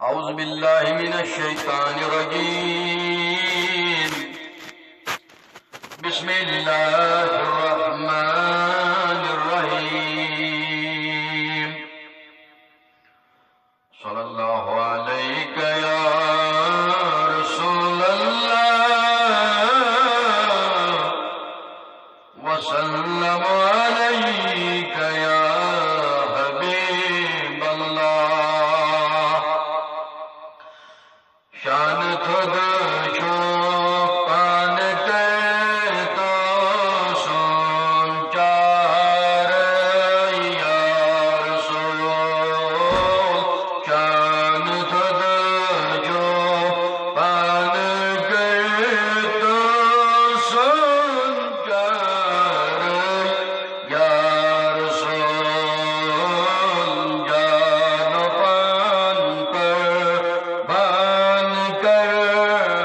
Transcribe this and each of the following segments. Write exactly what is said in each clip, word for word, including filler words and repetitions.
أعوذ بالله من الشيطان الرجيم. بسم الله الرحمن الرحيم. صلى الله عليك يا رسول الله، وسلم عليك يا حبيب الله. شان تھود چھُ پانہٕ کٔرۍ تو سون چارٕ یا رسول۔ شان تھود چھُ پانہٕ کٔرۍ تو سون چارٕ یا رسول۔ جان پان قربان کر،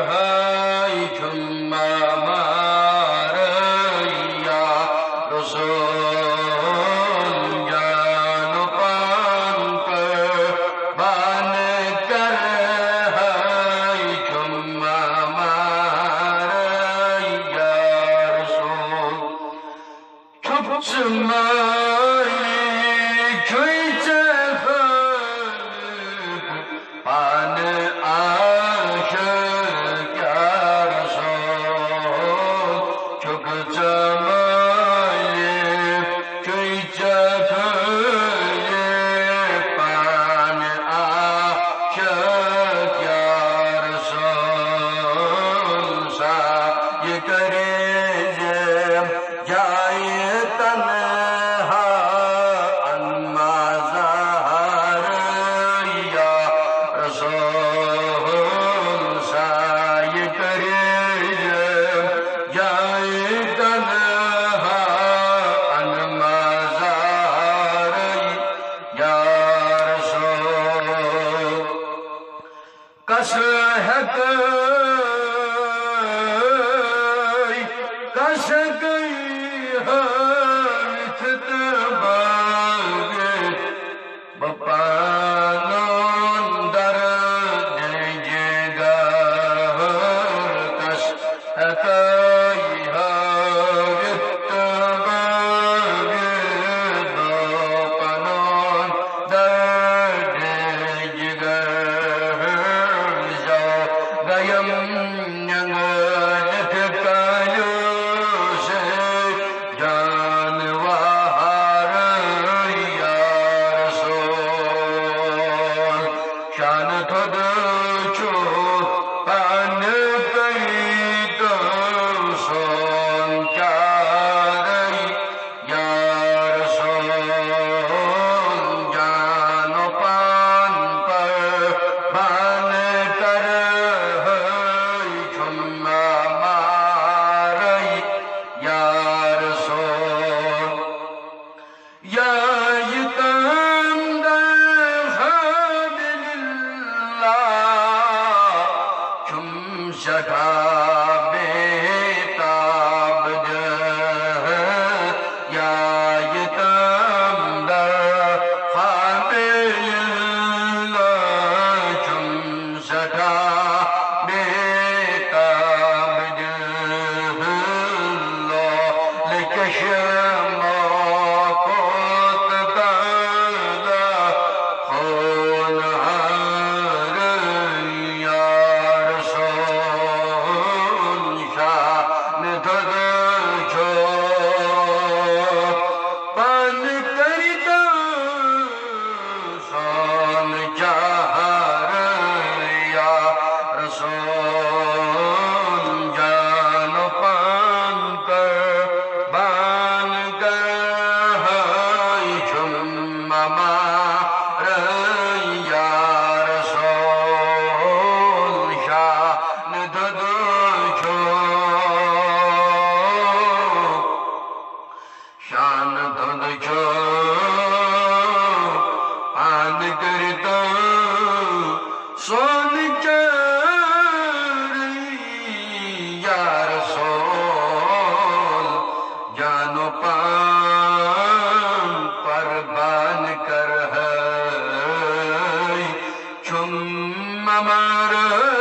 ہائی چھُم مارے یا رسول۔ جان پان قربان کر، ہائی چھُم مارے یا رسول۔ چھُکھ ژٕ مٲلِک، چھُے ژےٚ خٲلِق، پانہٕ عاشق یا رسول۔ چھُکھ ژٕ مٲلِک، چھُے ژےٚ خٲلِق، پانہٕ عاشق یا رسول۔ سایہِ کٔرۍ زِ جایہِ تنہا انما ظہر یا رسول۔ سایہِ کٔرۍ زِ جایہِ تنہا انما ظہر یا رسول۔ کس ہیکے، کس ہیکے ہٲوِتھ تہٕ بٲوِتھ بہٕ پنُن درد جگر؟ کس ہیکے ہٲوِتھ تہٕ بٲوِتھ بہٕ پنُن درد جگر؟ زو گیم نگلت کالو سے جانوار یا رسول۔ شان تھود چھُ پانہٕ کٔرۍ تو سون چارے یا رسول۔ جان پان قربان کر، ہائی چھُم مارے یا رسول۔ یا یتام در خابل اللہ، چھُم سٮ۪ٹھاہ بے تاب دِل۔ یا یتام در خابل اللہ، چھُم سٮ۪ٹھاہ بے تاب دِل۔ لکشمو کوت کالا خون ہار یا رسول۔ شان تھود چھُ پانہٕ کٔرۍ تو سون چہر یا رسول۔ جان پان قربان کر، ہائی چھُم مارے یا رسول۔ شان تھود چھُ، شان تھود چھُ پانہٕ کٔرۍ تو سون چارے یا رسول۔ جان پان قربان کر، ہائی چھُم Amar